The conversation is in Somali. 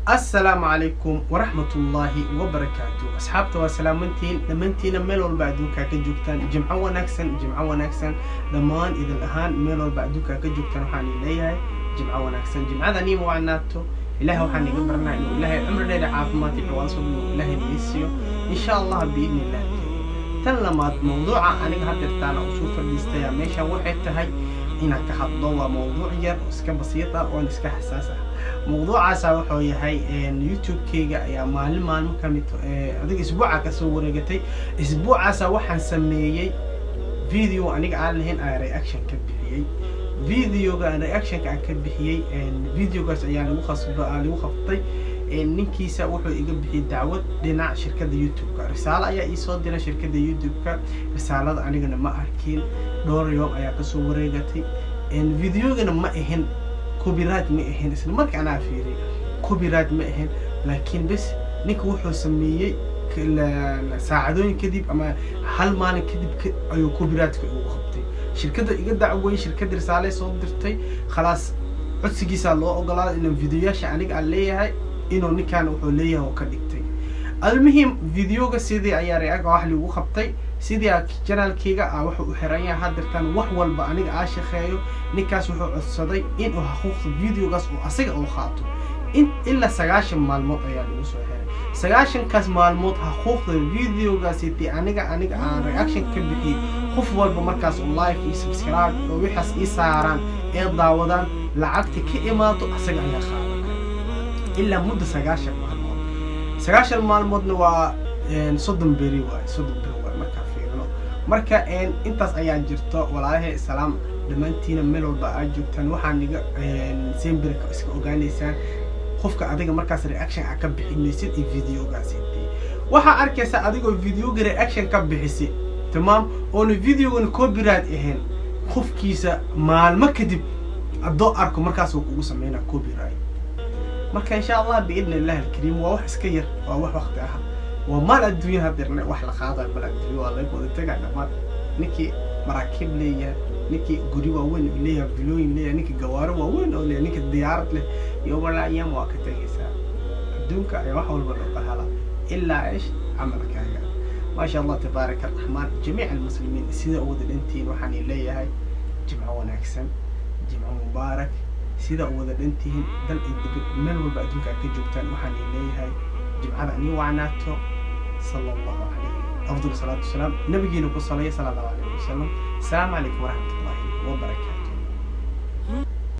Assalaamu calaykum waraxmatullaahi wabarakaatu. Asxaabta, waa salaamantiin dhammaantiina meel walba adduunkaa ka joogtaan. Jimco wanaagsan, jimco wanaagsan dhammaan idin ahaan. Meel walba adduunkaa ka joogtaan waxaan idin leeyahay jimco wanaagsan. Jimcada niima wacnaato. Ilahay waxaan iga baranaa inuu Ilaahay cumri dheer, caafimaad iyo ciwaanso inuu Ilaahay nii siiyo, insha Allah, biidni Illah alkariim. Tan lamaad, mawduuca aniga hadeertaana usoo fadhiistaya meeshan waxay tahay inaan ka hadlo waa mawduuc yar oo iska basiid ah oon iska xasaas ah. Mawduucaasa wuxuu yahay YouTube-keyga ayaa maalin maalmo ka mid adiga isbuuca kasoo wareegatay. Isbuucaasa waxaan sameeyey video aniga aan lahayn, aan reaction ka bixiyey. Videoga aan reactionka aan ka bixiyey, videogaas ayaa lagu khasba, lagu qabtay. Ninkiisa wuxuu iga bixiyey dacwad dhinaca shirkadda YouTube-ka. Risaalo ayaa iisoo diray shirkadda YouTube-ka. Risaalada anigana ma arkin. Dhowr yoom ayaa kasoo wareegatay. Videogana ma ahin copyright, ma ahin. Isla marka anaa fiiriyay, copyright ma ahin, laakiin bes ninka wuxuu sameeyey saacadooyin kadib ama hal maalin kadib ayuu copyrightka ugu qabtay. Shirkadda iga dacweyey, shirkadda risaale soo dirtay. Khalaas, codsigiisaa loo ogolaaday inuu videoyaasha aniga aan leeyahay inuu ninkan wuxuu leeyahay oo ka dhigtay. Almuhim, videoga sidii ayaa react wax lagu qabtay. Sidii channelkeyga ah wuxuu u xiran yahay hadeertaan wax walba aniga aa shaqeeyo. Ninkaas wuxuu codsaday inuu xuquuqda videogaas oo asaga uu qaato. In ilaa 90 maalmood ayaa lagu soo xiray. 90-kaas maalmood xuquuqda videogaasiti aniga aan reaction ka bixiyey, qof walba markaas oo like iyo subscribe oo wixaas ii saaraan ee daawadaan, lacagta ka imaado asaga ayaa qaadanaya ilaa muddo 90 maalmood. 90 maalmoodna waa 30 beri waay, 30 beri waay markaa fiirino. Marka intaas ayaa jirto. Walaalahay, salaam dhammaantiina meel walba aad joogtaan. Waxaan iga sembirka iska ogaanaysaan qofka adiga markaas reaction a ka bixinaysid iyo videogaasi waxaa arkaysaa adigoo videoga reaction ka bixisay, tamaam, oona videogana copyright ahayn. Qofkiisa maalmo kadib haddoo arko, markaas uu kugu sameynaa copyright. Marka insha Allah, biidni Illahi alkariim, waa wax iska yar, waa wax waqti ah, waa maal adduunya hadeerna wax la qaadayo. Maal adduunya waa laga wada tegaa dhammaan. Ninkii maraakiib leeyahay, ninkii guri waaweyn oo leeyahay, vilooyin leeyahay, ninkii gawaaro waaweyn oo leeyahay, ninkii diyaarad leh, yowmal ayaam waa ka tegaysaa. Adduunka ayaa wax walba looga hala ilaa ish camalkaaga. Maasha Allah, tabaaraka Araxmaan. Jamiic almuslimiin sida u wada dhantihiin waxaan leeyahay jimco wanaagsan, jimco mubaarak. Sida u wada dhantihiin dal iyo dibad, meel walba adduunka aad ka joogtaan, waxaan leeyahay jimcada ani wacnaato. Sala Allahu calayhi afdal salaatu wasalaam, nabigeena ku salaya, sala Allahu alayhi wasalam. Asalaamu calaykum waraxmat ullahi wabarakaatu.